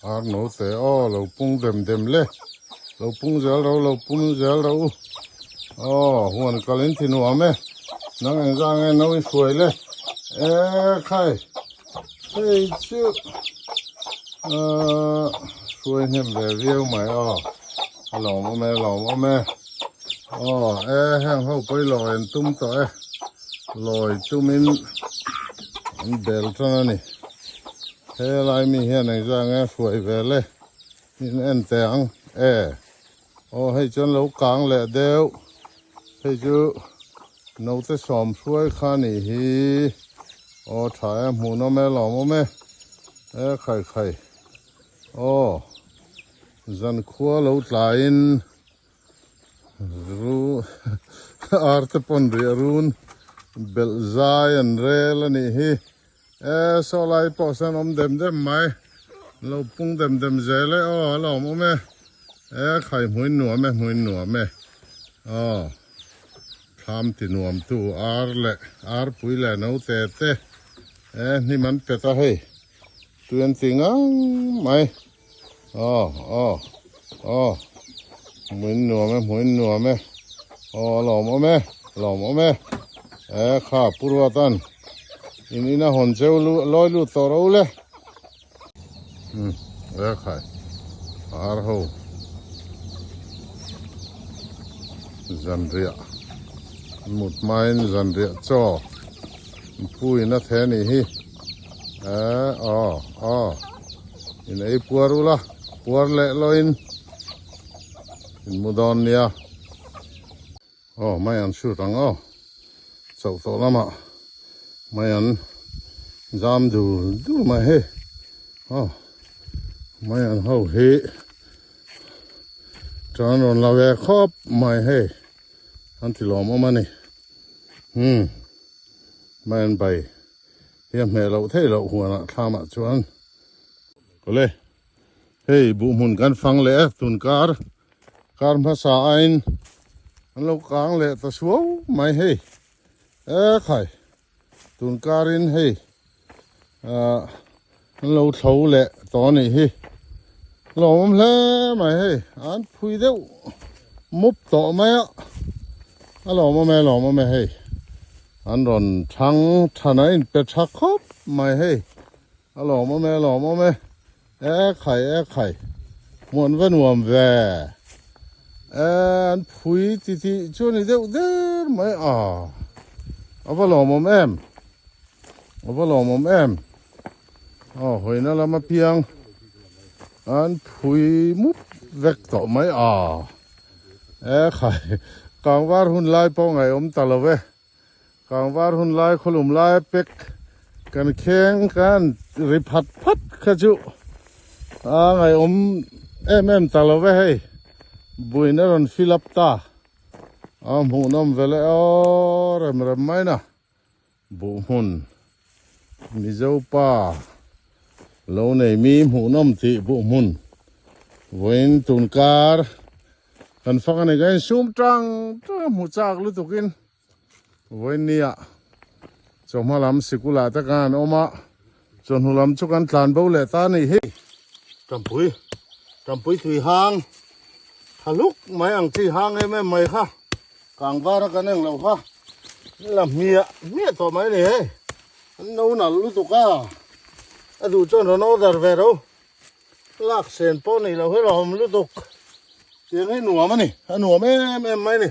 Ar no te aw lo pung dem dem le lo pung zel ro lo pung zel ro u aw huan kal in ti nuam e nang eng zang nge no i hruai le e khai hei chu ahh hruai hnem ve viau mai aw a lawm awm e a lawm awm e aw e heng ho pawh i lawi an tum tawh e lawi tumin an bel tan a ni. Helai mi hian engzah nge hruai vel e in en teh ang e aw hei chuan lo kang leh deuh hei chu naute sawm hruai kha a nih hi aw tha e hmuhnawm e lawmawm e e khai khai aw zankhua lo tlaiin ru ar te pawn riah run belh zai an rel a nih hi. E saw lai pawh sawn awm dem dem mai lo pung dem dem zel e aw a lawm awm e e khai hmuin nuam e hmuin nuam e aw thlam ti nuam tu ar leh ar pui leh naute te e hnim an pet a hei tui an ti ngang mai aw aw aw hmuin nuam e hmuin nuam e aw a lawm awm e lawm awm e e kha pu ruatan in ina hawn cheu lu lawi lut tawh ro le um e khai ar ho zanriah mut hmain zanriah chaw puiin a the anih hi e aw aw. In ei puar ula, puar leh loin in mu dawn nia. Aw mai an shoot ang aw, chauh tawh lamah mai an zam dul dul mai hei. Aw mai an ho hi tan rawn la ve khawp mai hei an ti lawmawm a ni. Hmm mai an bai. Hi a hmeh loh theih loh huanah thlamah chuan awle hei buhhmun kan fang leh a tun kar kar hmasa aiin an lo kang leh ta suau mai hei e khai tun karin hei ah an lo thlo leh tawh a nih hi lawmawm hle mai hei an phui deuh mup tawh mai a a lawmawm e lawmawm e hei. An rawn thang than a inpe tha khawp mai hei a lawmawm e a lawmawm e e khai e khai hmuan va nuam ve e an phui ti tih chu a ni deuh der mai a a va lawmawm em a va lawmawm em aw hawina lam apiang an phui mup vek tawh mai a e khai kangvar hun lai pawh ngaihawm ta lo e. Kangvar hun lai khawlum lai pek kan kheng kan ri phat phat kha chu a ngaihawm em em ta lo ve hei buin a rawn fill up ta a hmuhnawm ve leh aw rem rem mai na buh hmun Mizo pa lo nei mi hmuhnawm tih buh hmun vawiin tunkar Kan fak a ni ka insum tang tang a hmu chak lutukin vawinia chawhma lam sikul ah te khan an awm a chawhnu lam chu kan tlan bo leh ta a nih hi. Tampui tampui tui hang tha hluk mai ang chi hang em em mai kha kang var a kan eng lo kha la hmiah hmiah tawh mai a ni hei an no nalh lutuk a a duh chuan rawn order ve ro. Lak sen pawh nei lo hi rawm lutuk tiang hi nuam a ni a nuam em em mai a ni.